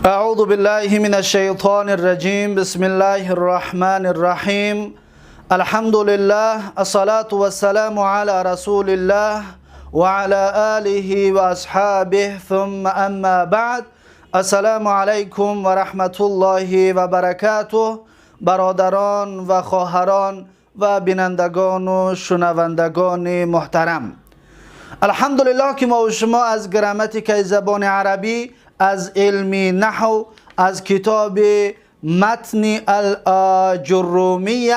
أعوذ بالله من الشيطان الرجيم. بسم الله الرحمن الرحيم. الحمد لله، الصلاة والسلام على رسول الله وعلى آله وأصحابه، ثم أما بعد. السلام عليكم ورحمة الله وبركاته. برادران و خواهران و بینندگان و شنوندگان محترم، الحمدلله که ما و شما از گراماتیک زبان عربی، از علم نحو، از کتاب متن الآجرومیه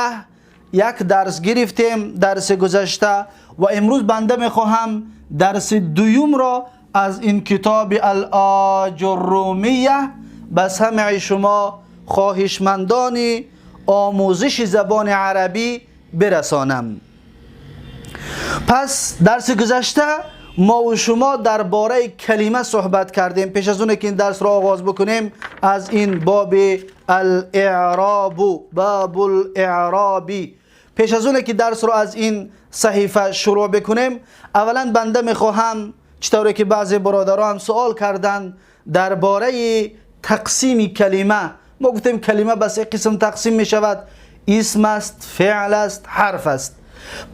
یک درس گرفتیم، درس گذشته، و امروز بنده میخواهم درس دوم را از این کتاب الآجرومیه به سمع شما خواهشمندان آموزش زبان عربی برسانم. پس درس گذشته ما و شما درباره کلمه صحبت کردیم. پیش از اون که این درس را آغاز بکنیم از این باب الاعراب، باب الاعرابی، پیش از اون که درس را از این صحیفه شروع بکنیم، اولا بنده میخواهم، چطوری که بعضی برادران سوال کردند درباره تقسیم کلمه، ما گفتیم کلمه به سه قسم تقسیم می شود: اسم است، فعل است، حرف است.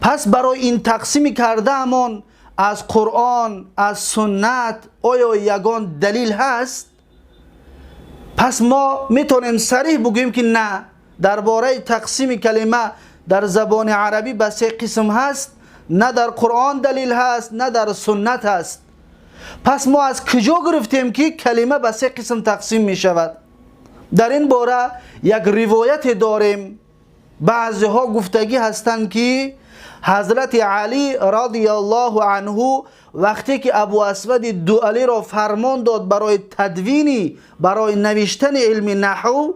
پس برای این تقسیم کرده امان از قرآن، از سنت آیا یگان دلیل هست؟ پس ما میتونیم صریح بگوییم که نه، درباره تقسیم کلمه در زبان عربی به سه قسم هست، نه در قرآن دلیل هست، نه در سنت هست. پس ما از کجا گرفتیم که کلمه به سه قسم تقسیم می شود؟ در این باره یک روایت داریم. بعضی ها گفتگی هستند که حضرت علی رضی الله عنه وقتی که ابو اسود دؤلی را فرمان داد برای تدوینی، برای نوشتن علم نحو،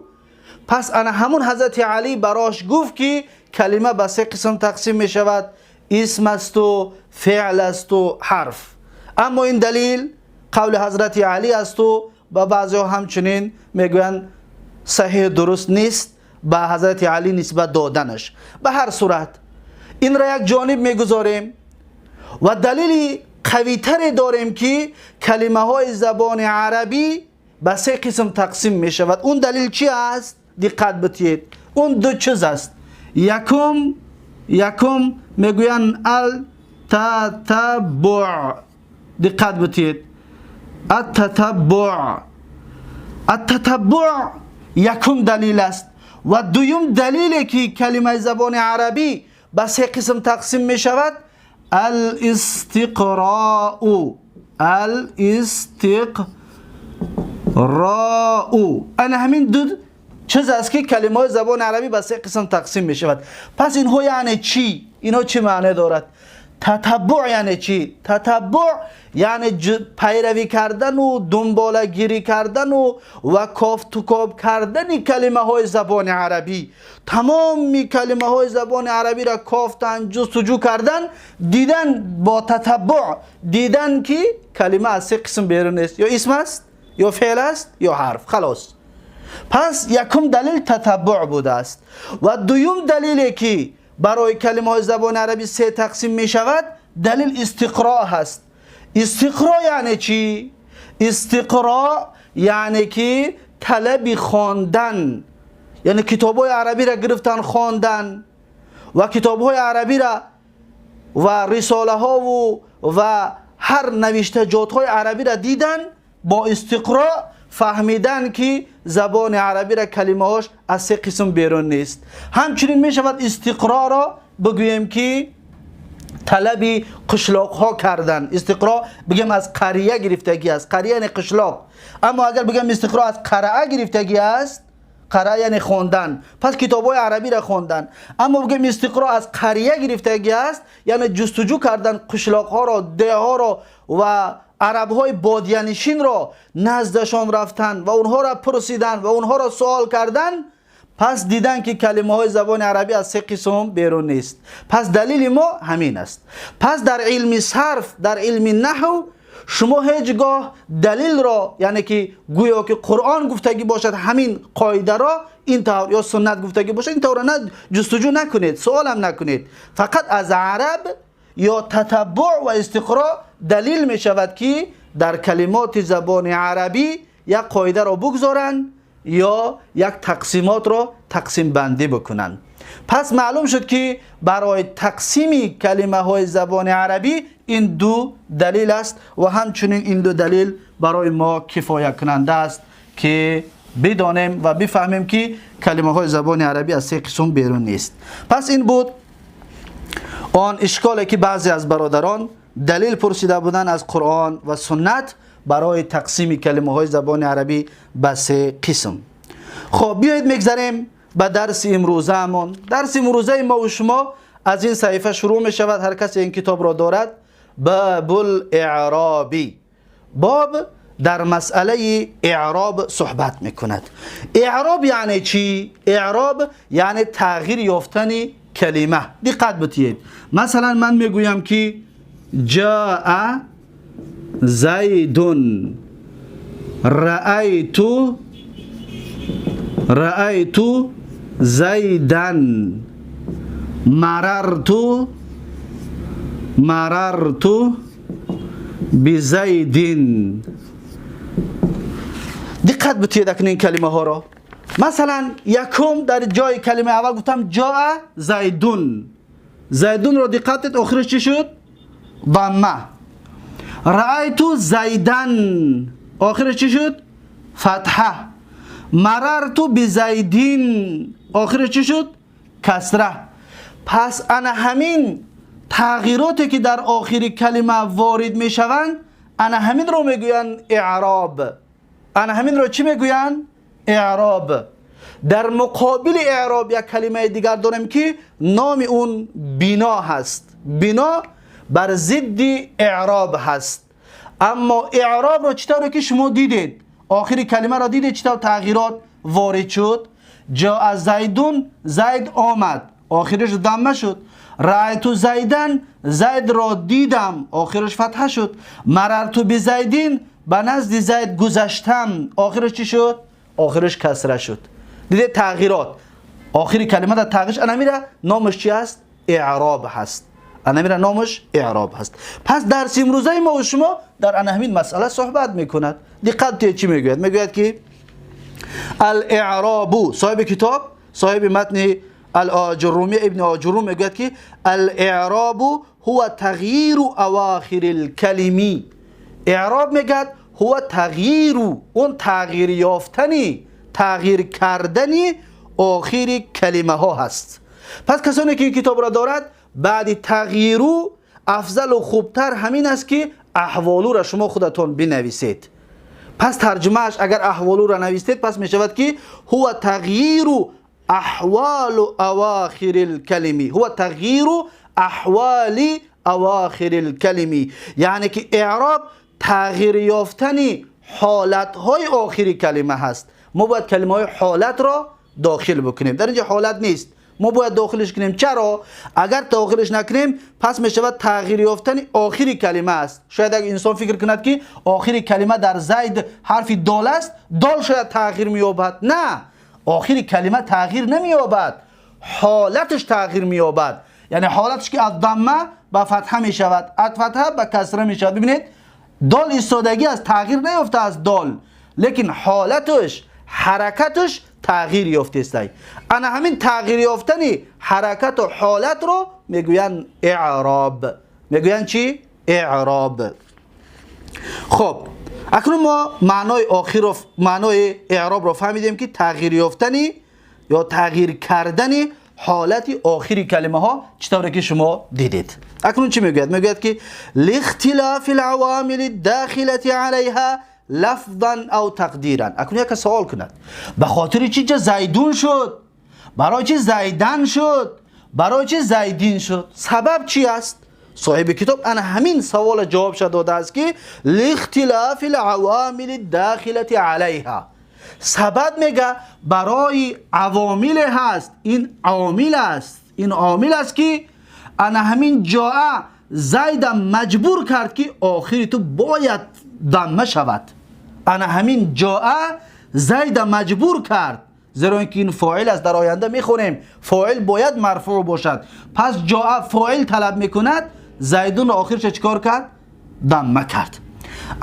پس انا همون حضرت علی براش گفت که کلمه به سه قسم تقسیم می شود: اسم است و فعل است و حرف. اما این دلیل قول حضرت علی است و با بعضی ها همچنین میگویند صحیح درست نیست به حضرت علی نسبت دادنش. به هر صورت این را یک جانب میگذاریم و دلیل قوی تری داریم که کلمه های زبان عربی به سه قسم تقسیم می شود. اون دلیل چی است؟ دقت بتید. اون دو چیز است. یکم میگوین التتبع. دقت بتید، التتبع. التتبع یکم دلیل است و دویم دلیلی که کلمه زبان عربی به سه قسم تقسیم می شود، الاستقراء. الاستقراء. انا همین دو چیز است که کلمه زبان عربی به سه قسم تقسیم می شود. پس اینها یعنی چی؟ اینها چه معنی دارد؟ تتبع یعنی چی؟ تتبع یعنی پیروی کردن و دنباله گیری کردن و کافت و کاب کردن کلمه های زبان عربی. تمام کلمه های زبان عربی را کافتن، جستجو کردن، دیدن، با تتبع دیدن که کلمه از سه قسم بیرون است: یا اسم است، یا فعل است، یا حرف. خلاص. پس یکم دلیل تتبع بوده است و دویم دلیلی که برای کلمه های زبان عربی سه تقسیم می شود، دلیل استقراء هست. استقراء یعنی چی؟ استقراء یعنی که طلب خواندن، یعنی کتاب های عربی را گرفتن، خواندن و کتاب های عربی را و رساله ها و هر نوشته جات های عربی را دیدن، با استقراء فهمیدن که زبان عربی را کلمه هاش از سه قسم بیرون نیست. همچنین می شود استقراء را بگوییم که طلب قشلاق ها کردن. استقراء بگیم از قریه گرفتگی است، قریه یعنی قشلاق. اما اگر بگیم استقراء از قرعه گرفتگی است، قرعه یعنی خواندن، پس کتاب های عربی را خواندن. اما بگیم استقراء از قریه گرفتگی است، یعنی جستجو کردن قشلاق ها را، ده ها را و عرب های بادیانشین را، نزدشان رفتن و اونها را پرسیدن و اونها را سوال کردن، پس دیدن که کلمه های زبان عربی از سه قسم بیرون نیست. پس دلیل ما همین است. پس در علم صرف، در علم نحو شما هیچگاه دلیل را، یعنی که گویا که قرآن گفتگی باشد همین قاعده را این طور، یا سنت گفتگی باشد این طور، نه، جستجو نکنید، سوال هم نکنید. فقط از عرب یا تتبع و استقراء دلیل می شود که در کلمات زبان عربی یک قاعده را بگذارند یا یک تقسیمات را تقسیم بندی بکنند. پس معلوم شد که برای تقسیم کلمه های زبان عربی این دو دلیل است و همچنین این دو دلیل برای ما کفایت کننده است که بدانیم و بفهمیم که کلمه های زبان عربی از سه قسم بیرون نیست. پس این بود آن اشکالی که بعضی از برادران دلیل پرسیده بودند از قرآن و سنت برای تقسیم کلمه های زبان عربی به سه قسم. خب بیایید میگذریم به درس امروزه. درس امروزه ما و شما از این صحیفه شروع می شود. هر کسی این کتاب را دارد. باب الاعرابی، باب در مسئله اعراب صحبت میکند. اعراب یعنی چی؟ اعراب یعنی تغییر یافتن کلمه. دقت بتید. مثلا من میگویم که جاء زید، رأیت زیدا، مررت بزید. دقت بتید اکنون این کلمه ها را. مثلا یکم در جای کلمه اول گفتم جاء زیدون. زیدون را دقت دید، آخرش چی شد؟ ضمه. رأیت زیدن، آخرش چی شد؟ فتحه. مررت بزیدین، آخرش چی شد؟ کسره. پس انا همین تغییراتی که در آخر کلمه وارد میشوند، انا همین رو میگوین اعراب. انا همین رو چی میگوین؟ اعراب. در مقابل اعراب یک کلمه دیگر داریم که نام اون بنا هست. بنا بر ضد اعراب هست. اما اعراب رو چطور که شما دیدید، آخر کلمه را دیدید چطور تغییرات وارد شد؟ جاء زیدون، زید آمد، آخرش ضمه شد. رأیت زیدن، زید را دیدم، آخرش فتحه شد. مررت بزیدین، به نزد زید گذشتم، آخرش چی شد؟ آخرش کسره شد. دیده تغییرات آخر کلمه در تغییرش انا میره نامش چی هست؟ اعراب هست. انا میره نامش اعراب هست. پس درس امروزه ما و شما در انا همین مسئله صحبت میکند. دقت چی میگوید؟ میگوید که الاعراب، صاحب کتاب، صاحب متن الاجرومی، ابن آجروم میگوید که الاعراب هو تغییر اواخر الکلمی. اعراب میگد هو تغییر، اون تغییر یافتنی، تغییر کردنی آخر کلمه ها هست. پس کسانی که این کتاب را دارد، بعد تغییرو افضل و خوبتر همین است که احوالو را شما خودتون بنویسید. پس ترجمهش اگر احوالو را نویسید، پس می شود که هو تغییر احوال اواخر الکلمی، هو تغییر احوال اواخر الکلمی، یعنی که اعراب تغییر یافتن حالت های آخری کلمه هست. ما باید کلمه های حالت را داخل بکنیم. در اینجا حالت نیست، ما باید داخلش کنیم. چرا؟ اگر داخلش نکنیم پس می شود تغییر یافتن آخری کلمه است. شاید اگر انسان فکر کند که آخری کلمه در زید حرف دال است، دال شاید تغییر می‌یابد. نه، آخری کلمه تغییر نمی‌یابد، حالتش تغییر می‌یابد. یعنی حالتش که از ضمه به فتحه می شود، از فتحه به کسره می شود. ببینید دال ایستادگی از تغییر نیافته از دال، لیکن حالتش، حرکتش تغییر یافته است. انا همین تغییر یافتن حرکت و حالت رو میگوین اعراب. میگوین چی؟ اعراب. خب اکنون ما معنای آخر رو، معنای اعراب رو فهمیدیم که تغییر یافتن یا تغییر کردن حالت آخری کلمه ها، چطوری که شما دیدید. اکنون چی میگوید؟ میگوید که لاختلاف العوامل الداخله علیها لفظا او تقدیرا. اکنون یک سوال کند، به خاطر چی زیدون شد؟ برای چی زیدن شد؟ برای چی زیدین شد؟ سبب چی است؟ صاحب کتاب انا همین سوال جواب داده است که لاختلاف العوامل الداخله علیها. سبب میگه برای عوامل هست، این عامل است، این عامل است که انا همین جاء زید مجبور کرد که آخری تو باید ضمه شود. انا همین جاء زید مجبور کرد، زیرا اینکه این فاعل است، در آینده میخونیم فاعل باید مرفوع باشد. پس جاء فاعل طلب میکند، زیدون آخرش چیکار کرد؟ ضمه کرد.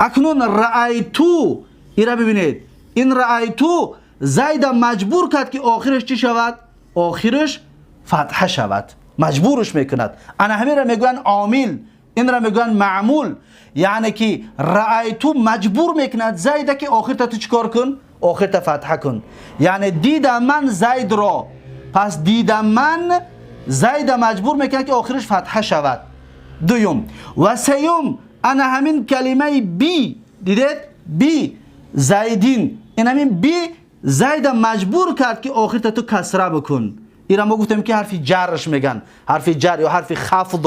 اکنون رأیتو ایرا ببینید، این رأیتو زید مجبور کرد که آخرش چی شود؟ آخرش فتحه شود، مجبورش میکند. انا همین را میگوین عامل، این را میگوین معمول. یعنی که رأیتو مجبور میکند زید که آخر تا تو چیکار کن؟ آخر تا فتحه کن. یعنی دیدم من زید را، پس دیدم من زید مجبور میکند که آخرش فتحه شود. دوم و سیوم، انا همین کلمه بی، دیدید؟ بی زیدین، این همین بی زید مجبور کرد که آخر تا تو کسره بکن. این را ما گفتیم که حرف جرش میگن، حرف جر یا حرف خفض.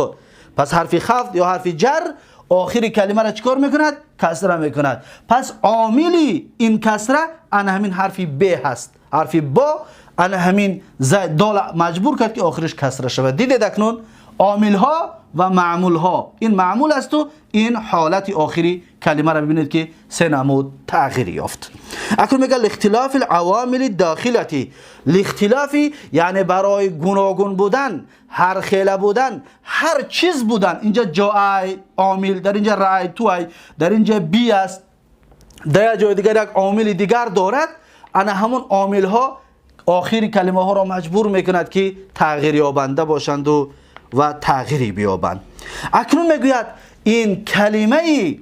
پس حرف خفض یا حرف جر آخر کلمه را چیکار میکند؟ کسره میکند. پس عاملی این کسره انا همین حرف ب هست، حرف با انا همین زید دال مجبور کرد که آخرش کسره شود. دیدید اکنون عامل ها و معمول ها، این معمول است و این حالت آخری کلمه را ببینید که سه نمود تغییر یافت. اکنون میگه الاختلاف العوامل الداخلتی. الاختلاف یعنی برای گوناگون بودن، هر خیله بودن، هر چیز بودن. اینجا جاء عامل، در اینجا رأیتو، در اینجا بی است، در جای دیگر یک عامل دیگر دارد. انا همون عامل ها آخر کلمه ها را مجبور میکند که تغییر یابنده باشند و تغییری بیابند. اکنون میگوید این کلمه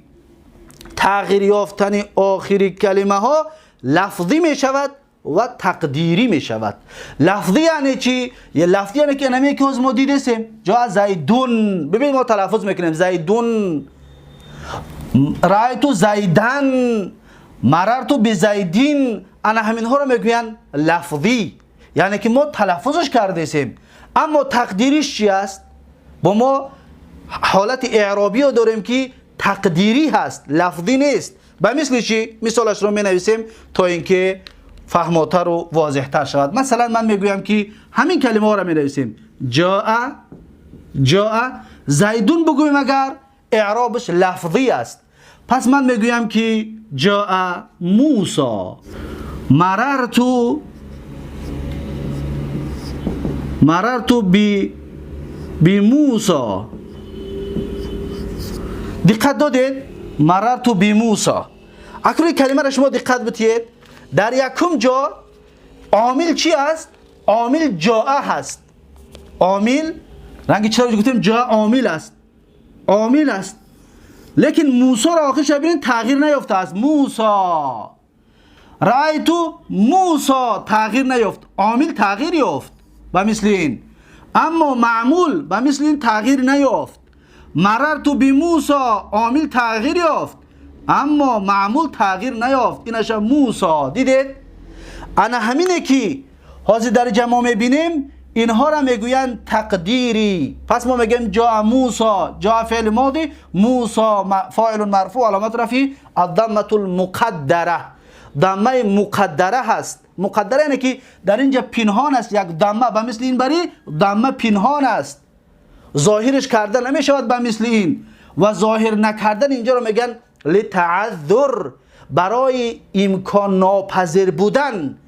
تغییر یافتن آخری کلمه ها لفظی می شود و تقدیری می شود. لفظی یعنی چی؟ یه لفظی یعنی که نمی که از ما دیدسیم جا زیدون، ببین ما تلفظ میکنیم زیدون، رأیتو زیدن، مررتو بزیدین، انا همین ها رو میگوین لفظی، یعنی که ما تلفظش کردیم. اما تقدیریش چی است؟ با ما حالت اعرابی رو داریم که تقدیری هست، لفظی نیست. به مثل چی؟ مثالش رو می نویسیم تا اینکه فهماتر و واضحتر شود. مثلا من میگویم که همین کلمه ها رو می نویسیم، جاء، جاء زیدون بگویم اگر اعرابش لفظی است، پس من میگویم که جاء موسی، مررتو، مررتو بی موسی. دقت دادید؟ مررتو بی موسی. اکنون کلمه را شما دقت بدید، در یکم جا عامل چی است؟ عامل جاء هست. عامل رنگ چرا گفتیم جاء عامل است، عامل است، لیکن موسی را آخرش ببینید تغییر نیافته است. موسی، رأیتو موسی تغییر نیافت، عامل تغییر یافت به مثل این، اما معمول به مثل این تغییر نیافت. مررتو بی موسی عامل تغییر یافت اما معمول تغییر نیافت، اینش موسی. دیدید؟ انا همینه که حاضر در جمع میبینیم اینها را میگویند تقدیری. پس ما میگیم جاء موسی، جاء فعل ماضی، موسی فاعل مرفوع، علامت رفعی الضمه المقدره، ضمه مقدره هست. مقدره یعنی که در اینجا پنهان است، یک ضمه به مثل این بری ضمه پنهان است، ظاهرش کرده نمیشود به مثل این، و ظاهر نکردن اینجا رو میگن لتعذر، برای امکان ناپذیر بودن،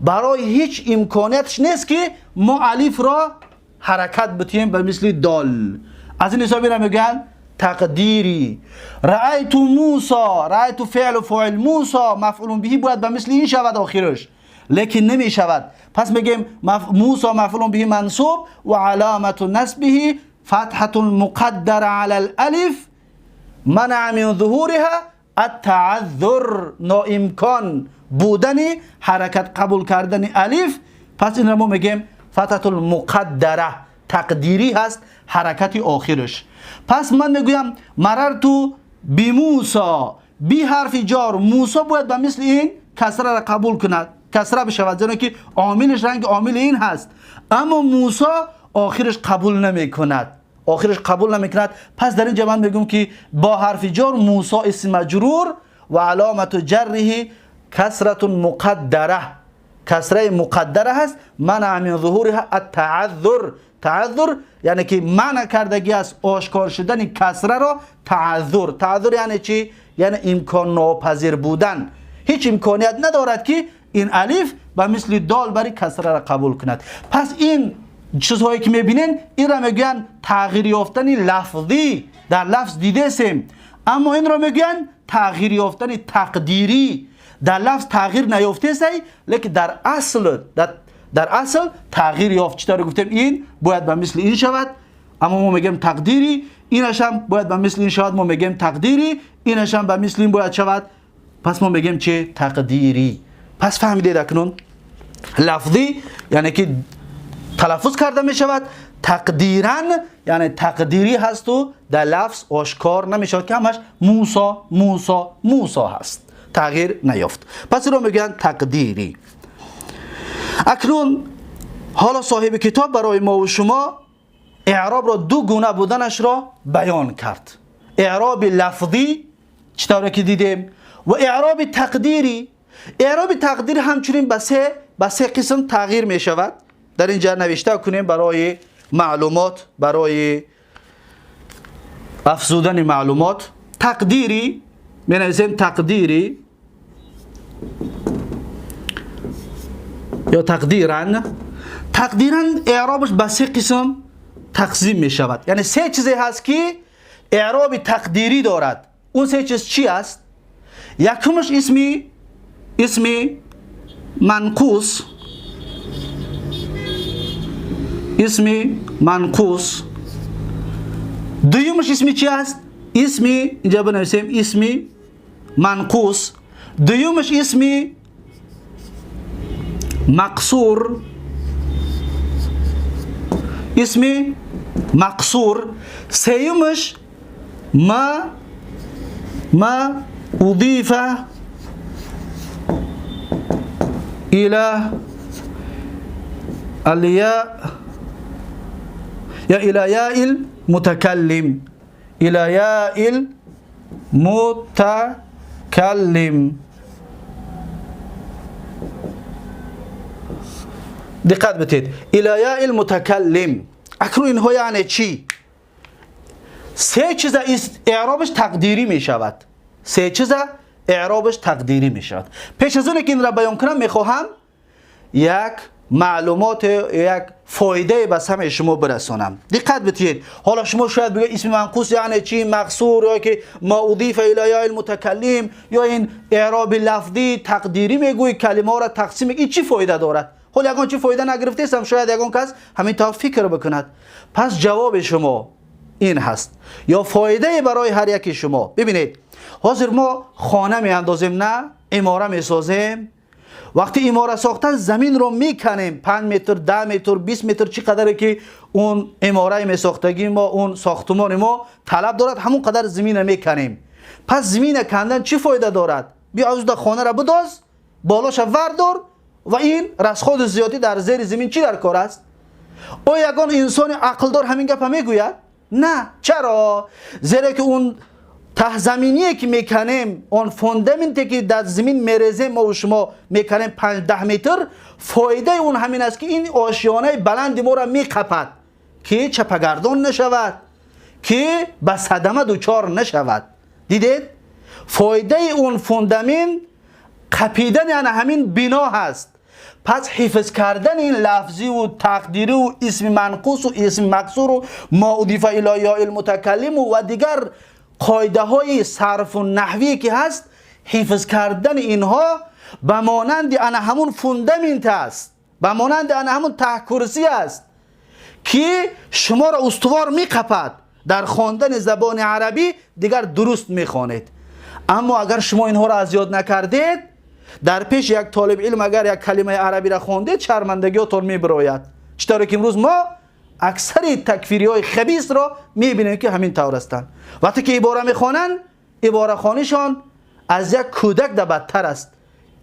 برای هیچ امکانیتش نیست که ما الف را حرکت بتیم به مثل دال. از این حساب را میگن تقدیری. رأیت موسی، رأیت فعل فاعل، موسی مفعول به باید به مثل این شود آخرش، لیکن نمی شود. پس میگیم موسی مفعول به منصوب و علامت نصبه فتحة مقدر علی الالف منع من ظهورها التعذر، ناامکان بودن حرکت قبول کردن الف. پس این را ما میگیم فتحة المقدره، تقدیری هست حرکت آخرش. پس من میگویم مررتو بی موسی، بی حرف جار، موسی باید به مثل این کسره را قبول کند، کسره بشود، زیرا که عاملش رنگ عامل این هست، اما موسی آخرش قبول نمی کند، آخرش قبول نمی کند. پس در اینجا من میگم که با حرف جار موسی اسم مجرور و علامت جره کسرة مقدره، کسره مقدره هست، منع من ظهورها التعذر. تعذر یعنی که منع کردگی است آشکار شدن کسره را تعذر. تعذر یعنی چی؟ یعنی امکان ناپذیر بودن، هیچ امکانیت ندارد که این الف به مثل دال برای کسره را قبول کند. پس این چیزهایی که میبینین این را میگن تغییر یافتن لفظی، در لفظ دیده سیم، اما این را میگن تغییر یافتن تقدیری. در لفظ تغییر نیافته است، لیکن در اصل تغییر یافت. چطور گفتیم این باید به مثل این شود، اما ما میگیم تقدیری. اینش هم باید به مثل این شود، ما میگیم تقدیری. اینش هم به مثل این باید شود، پس ما میگیم چه؟ تقدیری. پس فهمیدید اکنون لفظی یعنی که تلفظ کرده می شود، تقدیرا یعنی تقدیری هست و در لفظ آشکار نمی شود که همش موسی موسی موسی هست، تغییر نیافت. پس رو میگن تقدیری. اکنون حالا صاحب کتاب برای ما و شما اعراب را دو گونه بودنش را بیان کرد: اعراب لفظی چطور که دیدیم و اعراب تقدیری. اعراب تقدیری همچنین به سه قسم تغییر می شود. در اینجا نوشته کنیم برای معلومات، برای افزودن معلومات. تقدیری می نویسیم، تقدیری یا تقدیرا. تقدیرا اعرابش به سه قسم تقسیم می شود، یعنی سه چیزی هست که اعراب تقدیری دارد. اون سه چیز چی است؟ یکمش اسمی منقوص، اسمی منقوص. دویمش اسمی چی است؟ اسمی، اینجا بنویسیم اسمی منقوص. دویمش اسمی مقصور، اسمی مقصور. سیومش ما اضيف الى الياء یا الى یاء المتکلم، الى یاء المتکلم. دقت بتید، الى یاء المتکلم. اکنون اینها یعنی چی؟ سه چیز اعرابش تقدیری می شود. سه چیز اعرابش تقدیری می شود. پیش از اون که این را بیان کنم، میخواهم یک معلومات، یک فایده به سمع شما برسانم. دقت بتید. حالا شما شاید بگید اسم منقوص یعنی چی، مقصور، یا که ما اضیف الی یاء المتکلم، یا این اعراب لفظی تقدیری میگوی، کلمه را تقسیم، این چی فایده دارد؟ حالا یگان چی فایده نگرفته، شاید یگان کس همین تا فکر بکند. پس جواب شما این هست یا فایده برای هر یکی شما. ببینید، حاضر ما خانه می اندازیم، نه، عماره می سازیم. وقتی عماره ساختن زمین رو میکنیم، 5 متر، 10 متر، 20 متر، چی قدره که اون عماره می ساختگی ما، اون ساختمان ما طلب دارد، همون قدر زمین میکنیم. پس زمین کندن چی فایده دارد؟ بیا از خانه را بداز، بالاش وردار و این расход زیادی در زیر زمین چی در کار است؟ او یگان انسان عقلدار همین گپ میگوید؟ نه. چرا؟ زیرا که اون ته که میکنیم، اون фундамент ی که در زمین میریزیم، ما و شما میکنیم 5 10 متر، فایده اون همین است که این آشیانه بلند ما را میقپد که چپگردان نشود، که به صدمه دچار نشود. دیدید؟ فایده اون фундамент قپیدن یعنی همین بنا هست. پس حفظ کردن این لفظی و تقدیری و اسم منقوص و اسم مقصور و ما اضیف الی یاء المتکلم و دیگر قاعده های صرف و نحوی که هست، حفظ کردن اینها به مانند انا همون фундамент است، به مانند انا همون ته کرسی است که شما را استوار میقپد. در خواندن زبان عربی دیگر درست میخوانید. اما اگر شما اینها را از یاد نکردید، در پیش یک طالب علم اگر یک کلمه عربی را خواندید، شرمندگیاتون میبراید. چطور که امروز ما اکثر تکفیری های خبیث را میبینیم که همین طور هستند. وقتی که عباره میخوانند، عباره خوانیشان از یک کودک ده بدتر است،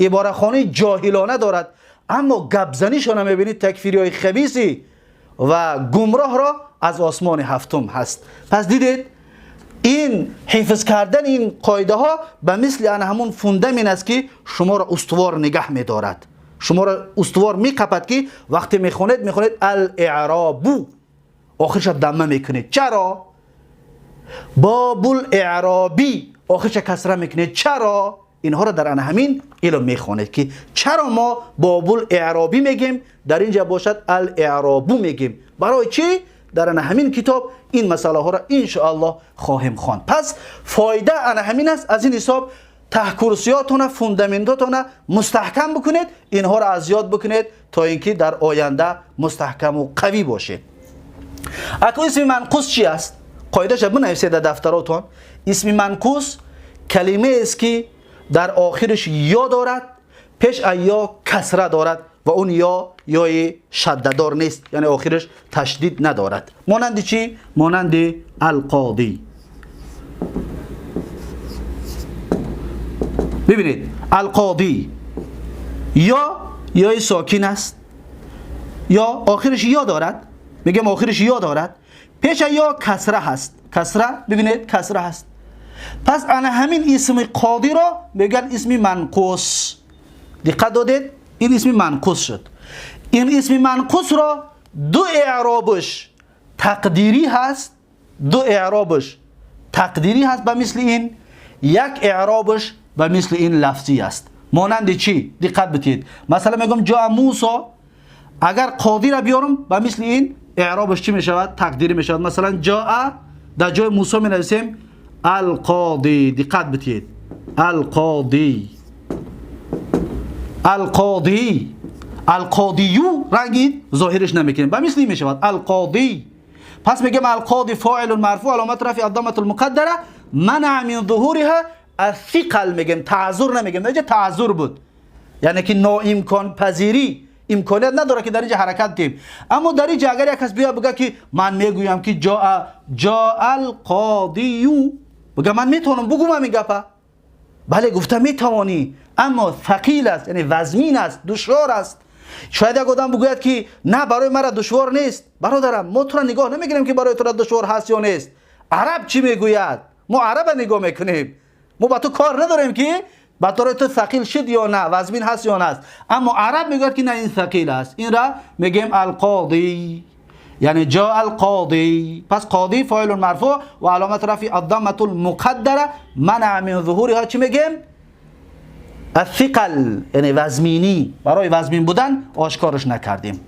عباره خوانی جاهلانه دارد. اما گپ زنیشان میبینید، تکفیری های خبیثی و گمراه را از آسمان هفتم هست. پس دیدید، این حفظ کردن این قاعده ها به مثل ان همون фундамент است که شما را استوار نگه میدارد، شما را استوار میقپد که وقتی میخونید، میخونید الاعراب، آخرش ضمه میکنید. چرا؟ باب الاعرابی، آخرش کسره میکنید. چرا؟ اینها را در ان همین علم میخوانید که چرا ما باب الاعرابی میگیم، در اینجا باشد الاعرابو میگیم. برای چی؟ در ان همین کتاب این مسئله ها را ان الله خواهیم خواند. پس فایده ان همین است. از این حساب таҳкурсиётона, фундаментотона мустаҳкам бикунед, инҳоро аз ёд бикунед, то ин ки дар оянда мустаҳкаму қавӣ бошед. Акнун исми манқус чи аст? Қоидаша бинависед дар дафтаротон. Исми манқус калимаест, ки дар охираш ё дорад, пеш аз ё касра дорад ва он ё ёи шаддадор нест, яъне охираш ташдид надорад. Монанди чӣ? Монанди алқодӣ. Бибинед, алқодӣ ё ёи сокин аст, ё охираш ё дорад, мегӯям охираш ё дорад, пеш аз ё касра ҳаст. Касра, бибинед, касра ҳаст. Пас ана ҳамин исми қодиро мегӯянд исми манқус. Диққат додед, ин исми манқус шуд. Ин исми манқусро ду эъробаш тақдирӣ ҳаст, ду эъробаш тақдирӣ ҳаст ба мисли ин, як эъробаш ба мисли ин лафзӣ аст. Монанди чӣ? Диққат бидиҳед. Масалан, мегӯям ҷоа Мусо. Агар қодира биёрам, ба мисли ин эъробаш чӣ мешавад? Тақдирӣ мешавад. Масалан, ҷоа, дар ҷои Мусо менависем алқодӣ. Диққат бидиҳед, алқодӣ, алқодӣ, алқодию ранги зоҳираш намекунем, ба мисли ин мешавад алқодӣ. Пас мегӯем алқоди фоилун марфу, аломат рафи аддамату лмуқаддара, манаа мин зуҳуриҳа ассиқал. Мегӯем таъзур намегӯем, дар инҷа таъзур буд, яъне ки ноимконпазирӣ, имконият надорад, ки дар инҷа ҳаракат диҳем. Аммо дар инҷа агар як кас биёяд, бигӯяд, ки ман мегӯям, ки ҷоа, ҷоа алқодию, бигӯ, ман метавонам бугӯм ин гапа? Бале, гуфта метавонӣ, аммо ثقیل аст, яъне вазмин аст, душвор аст. Шояд як одам бигӯяд, ки на, барои мара душвор нест. Бародарам, мо тура нигоҳ намегирем, ки барои тура душвор ҳаст ё нест. Араб чӣ мегӯяд, мо араба нигоҳ мекунем. Мо ба ту кор надорем, ки ба барои ту ثقیل шуд ё на, вазмин ҳаст ё наст. Аммо араб мегӯяд, ки на, ин ثقیل аст. Инра мегӯем алқодӣ, яъне ҷоа алқодӣ. Пас қодӣ фоилун марфӯъ ва аломат рафи аддамату лмуқаддара, манаа мин зуҳуриҳа чӣ мегӯем? الثقل, яъне вазминӣ. Барои вазмин будан ошкораш накардем.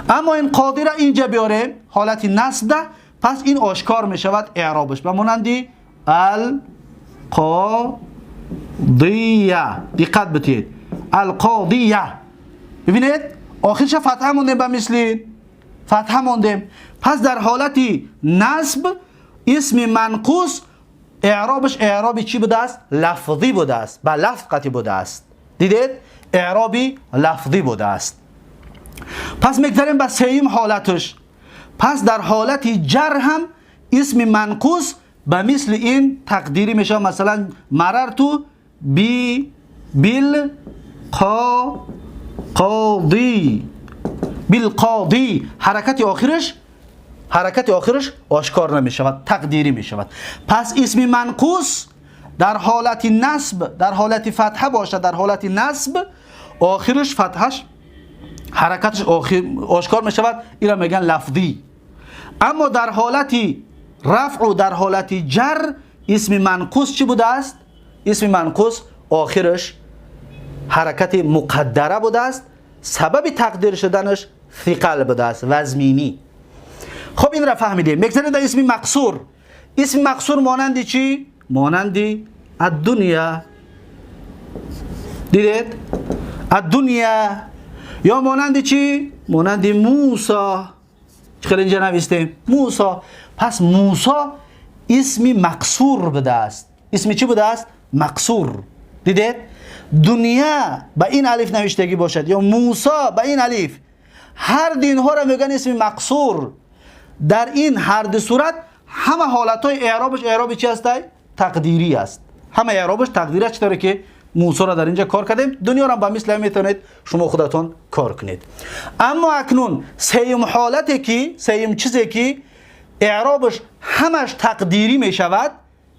Аммо ин қодира инҷа биёрем ҳолати насбда, пас ин ошкор мешавад эъробаш, ба монанди алқодия. Диққат бидиҳед, алқодия, бибинед, охирша фатҳа мондем, ба мисли фатҳа мондем. Пас дар ҳолати насб исми манқус эъробаш эъроби чӣ будааст? Лафзӣ будааст, ба лафз қатъӣ будааст. Дидед, эъроби лафзӣ будааст. Пас мегзарем ба сеюм ҳолаташ. Пас дар ҳолати ҷар ҳам исми манқус ба мисли ин тақдирӣ мешавад. Масалан, марарту би бил қодӣ, билқодӣ. Ҳаракати охираш ошкор намешавад, тақдирӣ мешавад. Пас исми манқус дар ҳолати насб, дар ҳолати фатҳа бошад, дар ҳолати насб охираш фатҳаш, ҳаракаташ ошкор мешавад, инро мегӯянд лафзӣ. Аммо дар ҳолати рафъу дар ҳолати ҷар исми манқус чӣ будааст? Исми манқус охираш ҳаракати муқаддара будааст, сабаби тақдир шуданаш ثقل будааст, вазминӣ. Хоб, инра фаҳмидем. Мегзарем дар исми мақсур. Исми мақсур монанди чӣ? Монанди аддуния. Дидед, аддуния ё монанди чӣ? Монанди Мусо. Хеле инҷа навистем Мусо. Пас Мусо исми мақсур будааст. Исми чӣ будааст? Мақсур. Дидед, дунё ба ин алиф навиштагӣ бошад ё Мусо ба ин алиф, ҳар ду инҳоро мегӯянд исми мақсур. Дар ин ҳар ду сурат ҳама ҳолатҳои эъробаш эъроби чи ҳастай? Тақдирӣ аст. Ҳама эъробаш тақдирӣ аст. Чӣ ки Мусоро дар инҷа кор кардем, дунёро ба мисли ҳам метавонед шумо худатон кор кунед. Аммо акнун сеюм ҳолате, ки сеюм чизе, ки эъробаш ҳамаш тақдирӣ мешавад,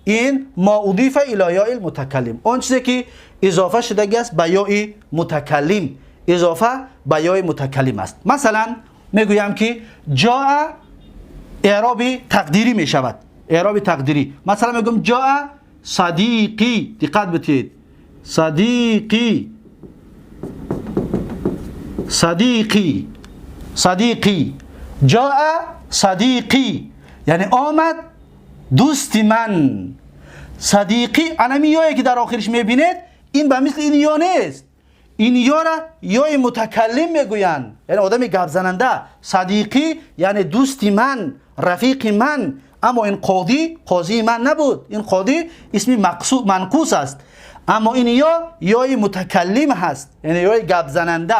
ин ма удифа ила ёи мутакаллим, он чизе ки изофа шудагӣ аст ба ёи мутакаллим, изофа ба ёи мутакаллим аст. Масалан, мегӯям, ки ҷоа эъроби тақдирӣ мешавад, эъроби тақдирӣ. Масалан, мегӯям ҷоа садиқӣ. Диққат бидиҳед, садиқӣ, садиқӣ, садиқӣ. Ҷоа садиқӣ, яъне омад дӯсти ман. صدیقی انمی یایی که در آخرش میبینید این به مثل این یا نیست. این یا را یای متکلم میگویند، یعنی آدم گپ زننده. صدیقی یعنی دوستی من، رفیق من. اما این قاضی قاضی من نبود، این قاضی اسمی منقوص است. اما این یا یای متکلم هست، یعنی یای گپ زننده.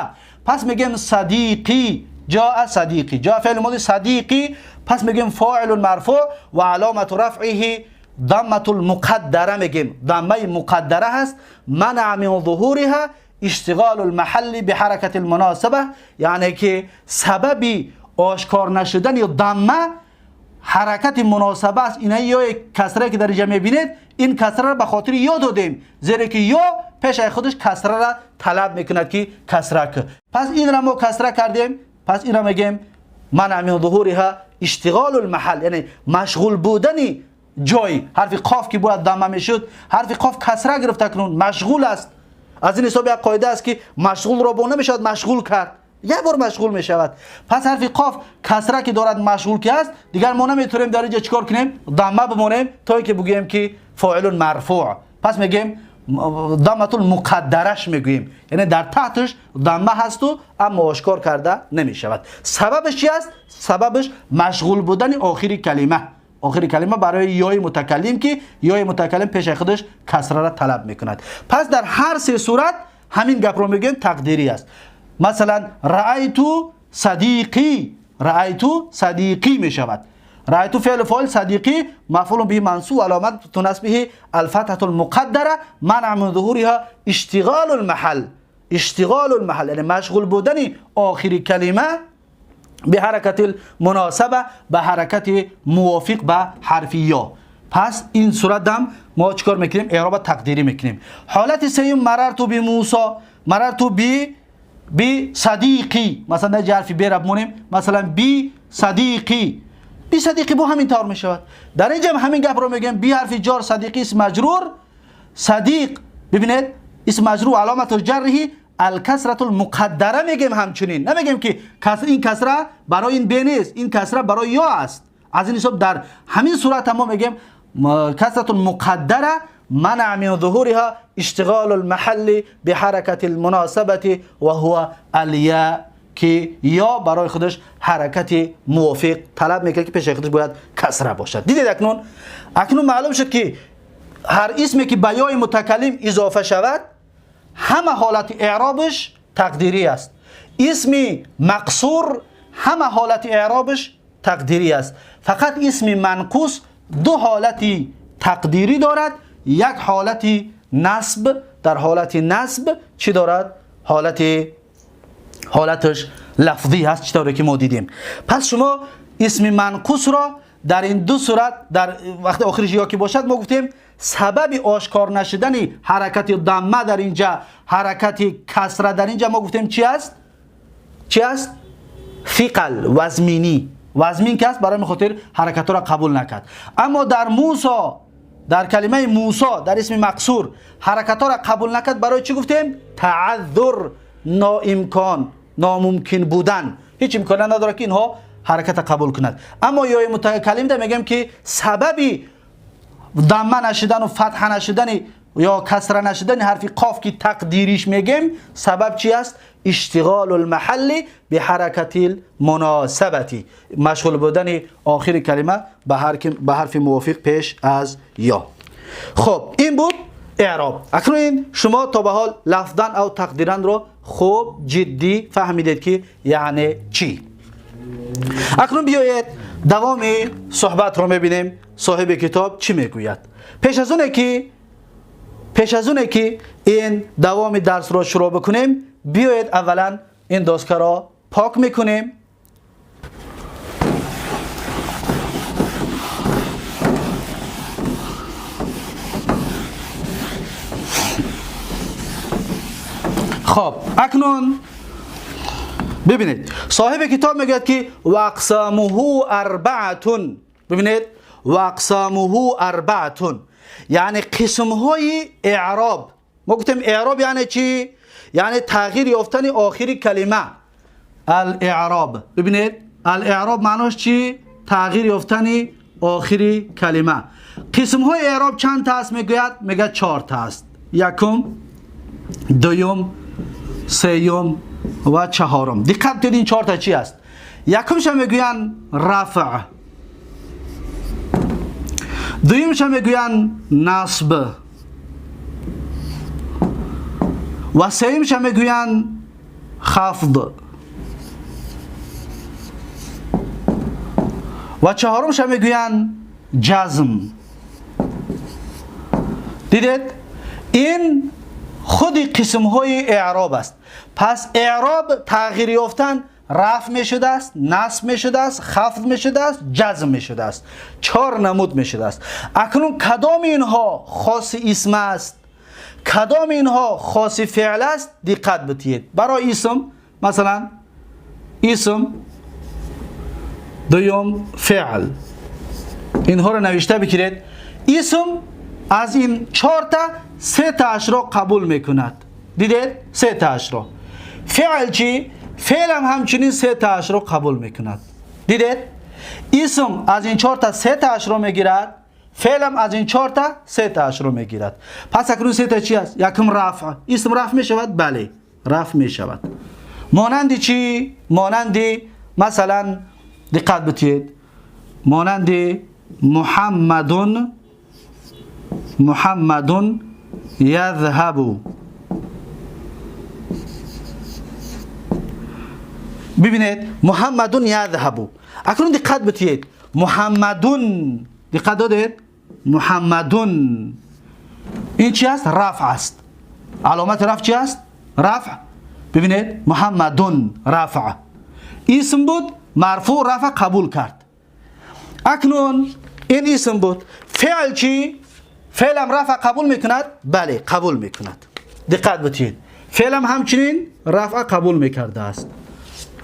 پس میگیم صدیقی، جاء صدیقی، جاء فعل ماضی صدیقی. پس میگیم فاعل مرفوع و علامت رفعه ضمه المقدره، میگیم ضمه مقدره هست. منع من ظهورها اشتغال المحل بحرکت المناسبه، یعنی که سبب آشکار نشدن ضمه حرکت مناسبه است. این یا کسره که در اینجا میبینید این کسره را به خاطر یا دادیم، زیرا که یا پیش خودش کسره را طلب میکند که کسره که. پس این را ما کسره کردیم. پس این را میگیم منع من ظهورها اشتغال المحل، یعنی مشغول بودن جای. حرف قاف که باید ضمه میشد، حرف قاف کسره گرفته کنون مشغول است. از این حساب یک قاعده است که مشغول را با نمیشود مشغول کرد، یک بار مشغول میشود. پس حرف قاف کسره که دارد مشغول که است، دیگر ما نمیتونیم در اینجا چیکار کنیم؟ ضمه بمونیم تا اینکه بگوییم که فاعل مرفوع. پس میگیم ضمه المقدرش میگوییم، یعنی در تحتش ضمه هست و اما آشکار کرده نمیشود. سببش چی است؟ سببش مشغول بودن آخری کلمه. آخری کلمه برای یای متکلم که یای متکلم پیش خودش کسره را طلب میکند. پس در هر سه صورت همین گپ رو میگیم تقدیری است. مثلا رأیت صدیقی، رأیت صدیقی میشود. رأیت فعل فاعل، صدیقی مفعول به منصوب، علامت نصبه الفتحه المقدره، منع من ظهورها اشتغال المحل. اشتغال المحل یعنی مشغول بودن آخری کلمه به حرکت المناسبه، به حرکت موافق به حرف یا. پس این صورت هم ما چیکار میکنیم؟ اعراب تقدیری میکنیم. حالت سوم مررت بموسی، مررت بی صدیقی. مثلا در حرف بی را بمونیم، مثلا بی صدیقی، بی صدیقی با همین طور میشود. در اینجا همین گپ رو میگیم بی حرف جار، صدیقی اسم مجرور، صدیق ببینید اسم مجرور علامت جره الکسرة المقدره میگیم. همچنین نمیگیم که این کسره برای این بی نیست، این کسره برای یا است. از این حساب در همین صورت هم ما میگیم کسرة المقدره منع من ظهورها اشتغال المحل بحرکت المناسبه و هو الیا، که یا برای خودش حرکت موافق طلب میکنه که پیش خودش باید کسره باشد. دیدید اکنون معلوم شد که هر اسمی که به یای متکلم اضافه شود همه حالت اعرابش تقدیری است. اسم مقصور همه حالت اعرابش تقدیری است. فقط اسم منقوص دو حالت تقدیری دارد. یک حالت نصب، در حالت نصب چی دارد؟ حالتش لفظی هست، چطوری که ما دیدیم. پس شما اسم منقوص را در این دو صورت در وقت آخرش یا که باشد ما گفتیم سبب آشکار نشدن حرکت ضمه در اینجا، حرکت کسره در اینجا ما گفتیم چی است؟ چی است؟ ثقل، وزمینی. وزمین که است برای خاطر حرکت را قبول نکرد. اما در موسی، در کلمه موسی در اسم مقصور حرکت را قبول نکرد، برای چی گفتیم؟ تعذر، ناامکان، ناممکن بودن، هیچ امکان نداره که اینها حرکت قبول کند. اما یای متکلم ده میگم که سببی ضمه نشدن و فتح نشدن یا کسره نشدن حرف قاف که تقدیریش میگیم سبب چی است؟ اشتغال المحل به حرکت المناسبتی، مشغول بودن آخر کلمه به حرف موافق پیش از یا. خب این بود اعراب. اکنون شما تا به حال لفظا او تقدیرا رو خوب جدی فهمیدید که یعنی چی. اکنون بیایید دوام صحبت رو میبینیم صاحب کتاب چی میگوید. پیش از اونه که این دوام درس رو شروع بکنیم، بیایید اولا این داسکه را پاک میکنیم. خب اکنون ببینید صاحب کتاب میگه که واقسامه اربعه. ببینید واقسامه اربعه یعنی قسم های اعراب. ما گفتیم اعراب یعنی چی؟ یعنی تغییر یافتن آخری کلمه. الاعراب، ببینید الاعراب معناش چی؟ تغییر یافتن آخری کلمه. قسم های اعراب چند تا است میگوید؟ میگه 4 تا است. یکم، دوم، سوم و چهارم. دقت کنید این 4 تا چی است؟ یکمش میگوین رفع، دومش میگوین نصب و سومش میگوین خفض و چهارمش میگوین جزم. دیدید؟ این خود قسم های اعراب است. پس اعراب تغییر یافتن رفع می شده است، نصب می شده است، خفض می شده است، جزم می شده است. 4 نمود می شده است. اکنون کدام اینها خاص اسم است، کدام اینها خاص فعل است؟ دقت بدهید. برای اسم مثلا اسم، دوم فعل، اینها رو نوشته بگیرید. اسم از این 4 تا 3 تاش را قبول میکند. دیدید؟ 3 تاش را. فعل چی؟ فعل هم همچنین 3 تاش را قبول میکند. دیدید؟ اسم از این 4 تا 3 تاش را میگیرد، فعل هم از این 4 تا 3 تاش را میگیرد. پس اکنون 3 تا چی است؟ یکم رفع. اسم رفع میشود؟ بله، رفع میشود. مانند چی؟ مانند مثلا دقت بدهید، مانند محمدون، محمدون یذهب. ببینید محمدون یذهب. اکنون دقت بدهید، محمدون، دقت دادید؟ محمدون این چی است؟ رفع است. علامت رفع چی است؟ رفع. ببینید محمدون رفع، اسم بود مرفوع، رفع قبول کرد. اکنون این اسم بود. فعل چی؟ فعل هم رفع قبول میکند؟ بله قبول میکند. دقت بدهید، فعل هم همچنین رفع قبول میکرده است.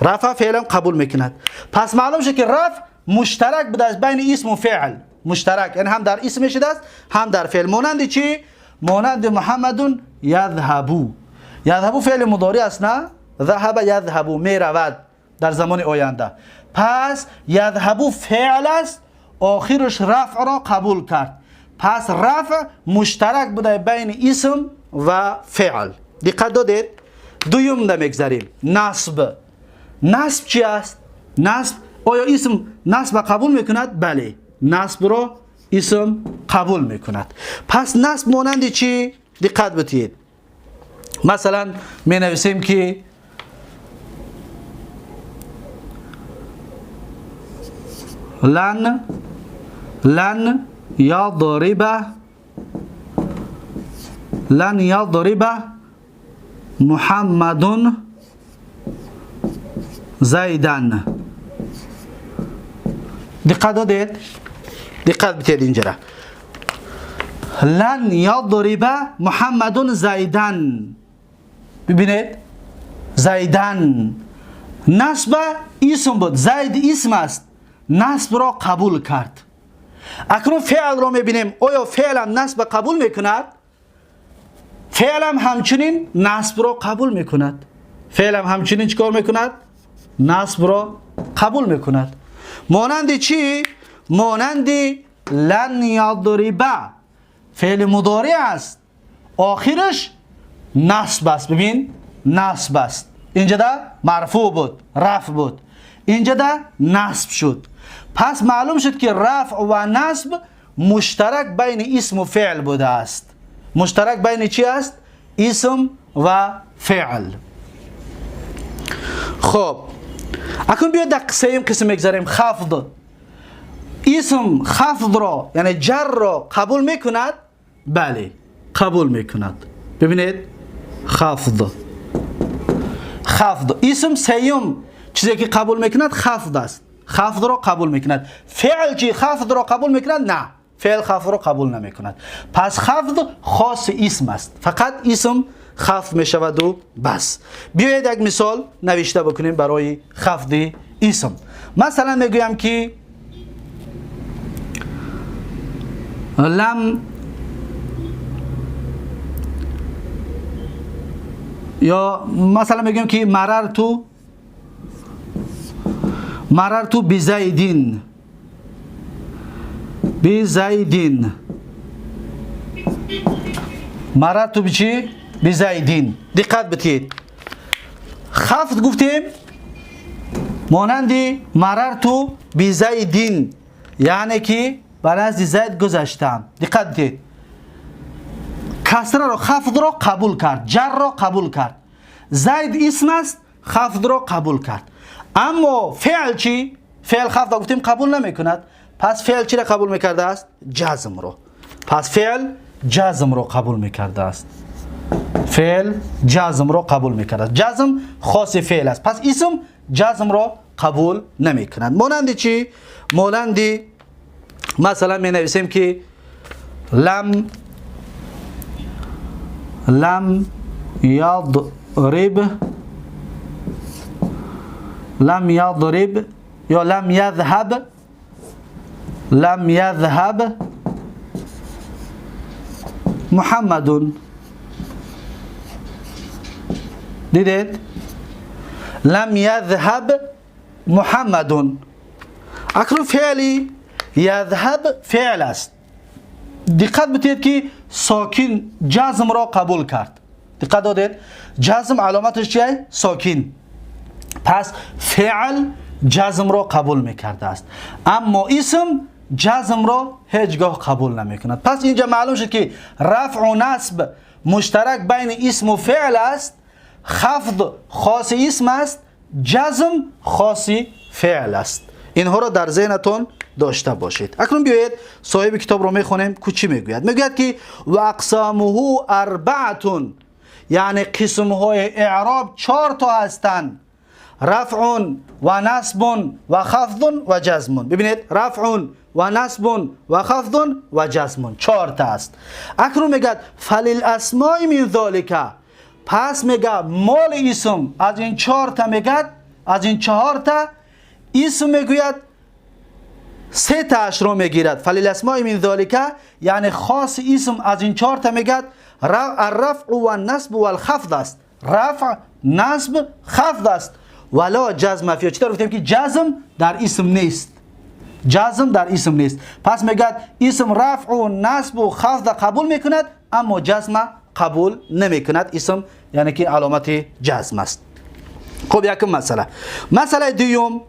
رفع فعل هم قبول میکند. پس معلوم شد که رفع مشترک بوده است بین اسم و فعل. مشترک یعنی هم در اسم شده است هم در فعل. مانند چی؟ مانند محمدون یذهبو. یذهبو فعل مضارع است نه؟ ذهب یذهبو، میرود در زمان آینده. پس یذهبو فعل است، آخرش رفع را قبول کرد. پس رفع مشترک بوده بین اسم و فعل. دقت دادید؟ دوم ده میگذاریم نصب. نصب چی است؟ نصب، آیا اسم نصب قبول میکند؟ بله، نصب را اسم قبول میکند. پس نصب مانند چی؟ دقت بدهید. مثلا می نویسیم که لن، لن یضرب، لن یضرب محمد زیدن. دقت دادید؟ دقت بدهید اینجا. لن یضرب محمد زیدن. ببینید زیدن نصب اسم بود، زید اسم است، نصب را قبول کرد. اکنون فعل را میبینیم، آیا فعل هم نصب قبول میکند؟ فعل هم همچنین نصب را قبول میکند. فعل هم همچنین چیکار میکند؟ نصب را قبول میکند. مانند چی؟ مانند لن یضرب، فعل مضارع است، آخرش نصب است. ببین نصب است، اینجا ده مرفوع بود، رفع بود، اینجا ده نصب شد. پس معلوم شد که رفع و نصب مشترک بین اسم و فعل بوده است. مشترک بین چی است؟ اسم و فعل. خب اکنون بیاید در سوم قسم میگذاریم، خفض. اسم خفض را یعنی جر را قبول میکند؟ بله قبول میکند. ببینید خفض، خفض اسم سوم چیزی که قبول میکند خفض است، خفض را قبول میکند. فعل چی؟ خفض را قبول میکند؟ نه، فعل خفض را قبول نمیکند. پس خفض خاص اسم است، فقط اسم خفض میشود و بس. بیایید یک مثال نوشته بکنیم برای خفض اسم. مثلا میگویم که لم یا مثلا میگیم که مررتو، مررتو بزیدین. بزيد. مررت بچی؟ بزيد. دقت بتید، خفض گفتیم مانندی مررت بزيد، یعنی که به نزد زید گذشتم. دقت بتید، کسره را، خفض را قبول کرد، جر را قبول کرد. زید اسم است، خفض را قبول کرد. اما فعل چی؟ فعل خفض را گفتیم قبول نمی کند. پس فعل چی را قبول میکرده است؟ جزم را. پس فعل جزم را قبول میکرده است. فعل جزم را قبول میکرده است. جزم خاص فعل است. پس اسم جزم را قبول نمیکند. مانند چی؟ مانند مثلا می نویسیم که لم یضرب، لم یضرب یا لم یذهب، لم یذهب محمد. دیدید؟ لم یذهب محمد. اکنون فعلی یذهب فعل است. دقت بتید که ساکن جزم را قبول کرد. دقت دادید؟ جزم علامتش چیه؟ ساکن. پس فعل جزم را قبول میکرده است، اما اسم جزم را هیچگاه قبول نمیکند. پس اینجا معلوم شد که رفع و نصب مشترک بین اسم و فعل است، خفض خاص اسم است، جزم خاص فعل است. اینها را در ذهنتون داشته باشید. اکنون بیایید صاحب کتاب رو میخونیم که چی میگوید. میگوید که و اقسامه اربعه، یعنی قسم های اعراب 4 تا هستند: رفع و نصب و خفض و جزم. ببینید، رفع و نصب و خفض و جزم 4 تا است. اکنون میگه فللاسماء من ذلک. پس میگه مال اسم از این 4 تا، میگه از این 4 تا اسم میگوید 3 تاش رو میگیرد. فللاسماء من ذلک یعنی خاص اسم از این 4 تا میگه الرفع و النصب و الخفض است. رفع، نصب، خفض است. ولا جزم فیه. چطور گفتیم که جزم در اسم نیست؟ جزم در اسم نیست. پس میگه اسم رفع و نصب و خفض قبول میکند، اما جزم قبول نمیکند. اسم یعنی که علامت جزم است. خب یکم مسئله. مسئله دوم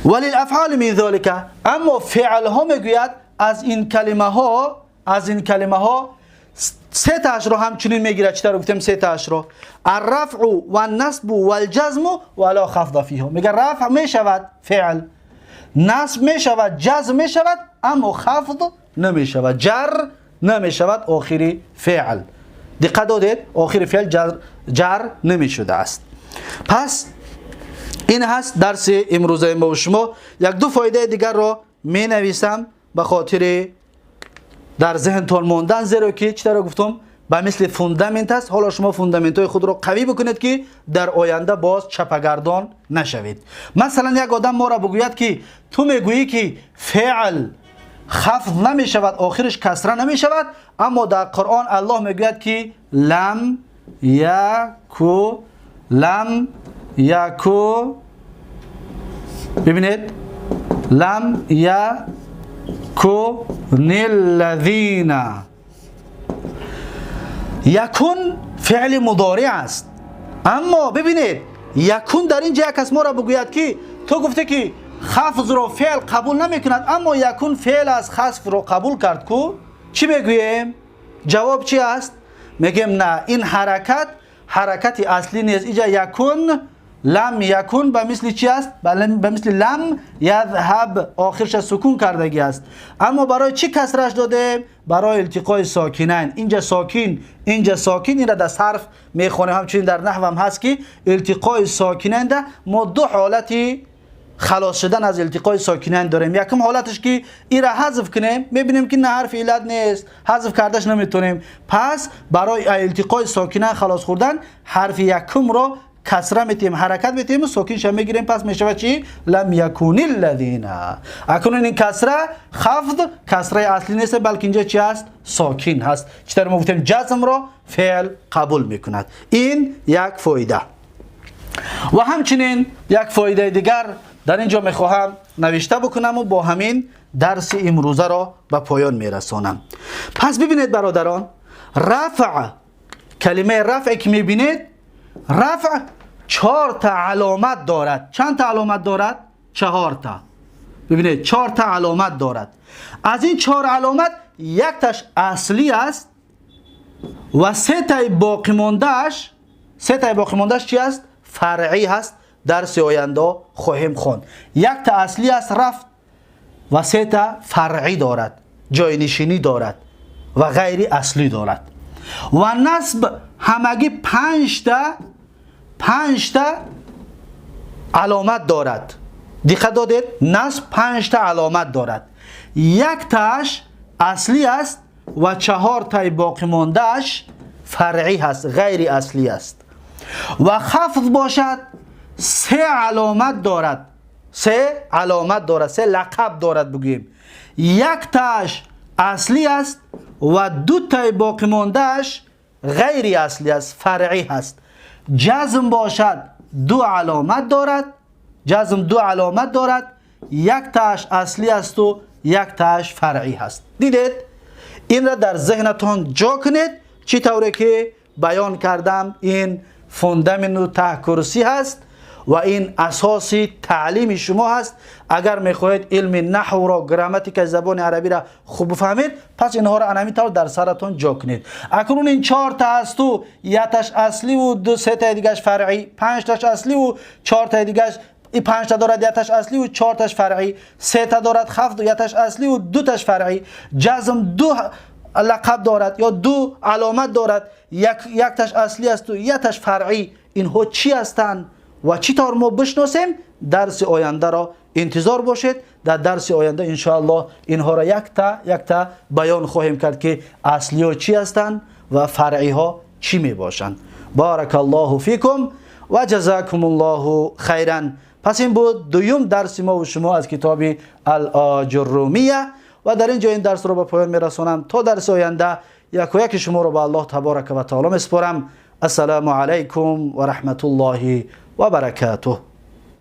وللافعال من ذلک. اما فعل ها میگوید از این کلمه ها، از این کلمه ها 3 تاش رو همچنین میگیره. چطور گفتیم 3 تاش رو؟ الرفع و النصب و الجزم ولا خفض فیه. میگه رفع میشود فعل، نصب میشود، جزم میشود، اما خفض نمیشود، جر نمیشود آخری فعل. دقت دادید؟ آخری فعل جر نمیشده است. پس این هست درس امروزه ما و شما. یک دو فایده دیگر رو می نویسم به خاطر در ذهنتان ماندن، زیرا که چطور گفتم به مثل fundament است. حالا شما fundament های خود رو قوی بکنید که در آینده باز چپگردان نشوید. مثلا یک آدم ما را بگوید که تو میگویی که فعل خفض نمی شود، آخرش کسره نمی شود، اما در قرآن الله میگوید که لم یکو، لم یکو، ببینید لم یکو الذین. یکون فعل مضارع است، اما ببینید یکون در اینجا یک از ما را بگوید که تو گفته که خفض رو فعل قبول نمی کند، اما یکون فعل از خفض رو قبول کرد، کو چی میگوییم؟ جواب چی است؟ میگیم نه، این حرکت حرکت اصلی نیست. اینجا یکون لم یکون به مثل چی است؟ به مثل لم یذهب، آخرش سکون کردگی است. اما برای چی کسرش دادیم؟ برای التقای ساکنین. اینجا ساکن، اینجا ساکن، این را در صرف میخوانیم، همچنین در نحو هم هست که التقای ساکنین ده ما دو حالتی خلاص شدن از التقای ساکنین داریم. یکم حالتش که این را حذف کنیم، میبینیم که نه حرف علت نیست، حذف کردش نمیتونیم. پس برای التقای ساکنین خلاص خوردن حرف یکم را کسره میتیم، حرکت میتیم و ساکنش میگیریم. پس میشود چی؟ لم یکون الذین. اکنون این کسره خفض کسره اصلی نیست، بلکه اینجا چی است؟ ساکن هست. چطور ما گفتیم جزم را فعل قبول میکند. این یک فایده. و همچنین یک فایده دیگر در اینجا میخواهم نوشته بکنم و با همین дарси имрӯзаро ба поён мерасонам. Пас бибинед, бародарон, рафъ, калимаи рафъе ки мебинед, рафъ чорта аломат дорад. Чанд та аломат дорад? Чаҳорта. Бибинед, чорта аломат дорад. Аз ин чор аломат якташ аслӣ аст ва сетаи боқимондааш, сетаи боқимондааш чи аст? Фаръӣ ҳаст. Дарси оянда хоҳем хонд. Якта аслӣ аст, рафъ, ва сета фаръӣ дорад, ҷойнишинӣ дорад ва ғайри аслӣ дорад. Ва насб ҳамагӣ панҷта аломат дорад. Диққат додед? Насб панҷта аломат дорад, яктааш аслӣ аст ва чаҳортаи боқимондааш фаръӣ ҳаст, ғайри аслӣ аст. Ва хафз бошад, се аломат дорад, се аломат дорад, се лақаб дорад бигӯем. Яктааш аслӣ аст ва дутаи боқимондааш ғайри аслӣ аст, фаръӣ ҳаст. Ҷазм бошад, ду аломат дорад. Ҷазм ду аломат дорад, яктааш аслӣ асту яктааш фаръӣ ҳаст. Дидед, инра дар зеҳнатон ҷо кунед. Чӣ тавре ки баён кардам, ин фундаменту таҳкурсӣ ҳаст ва ин асоси таълими шумо ҳаст. Агар мехоҳед илми наҳвро, грамматикаи забони арабиро хуб бифаҳмед, пас инҳоро ана ҳамин тавр дар саратон ҷо кунед. Акнун ин чорта ҳасту якташ асливу ду сетаи дигаш фаръӣ, панҷташ асливу чортаи дигаш, и панҷта дорад, якташ асливу чорташ фаръӣ, сета дорад хафду, якташ асливу дуташ фаръӣ, ҷазм ду лақаб дорад ё ду аломат дорад, якташ аслӣ асту якташ фаръӣ. Инҳо чӣ ҳастанд ва чӣ тавр мо бишносем? Дарси ояндаро интизор бошед. Дар дарси оянда, иншоаллоҳ, инҳоро якта якта баён хоҳем кард, ки аслиҳо чӣ ҳастанд ва фаръиҳо чӣ мебошанд. بارك الله فيكم وجزاكم الله خيرا. Пас ин буд дуюм дарси мо ва шумо аз китоби Ал-Оҷуррумия ва дар ин ҷо ин дарсро ба поён мерасонам. То дарси оянда якояки шуморо ба Аллоҳ таборака ва таоло месупорам. السلام عليكم ورحمة الله وبركاته.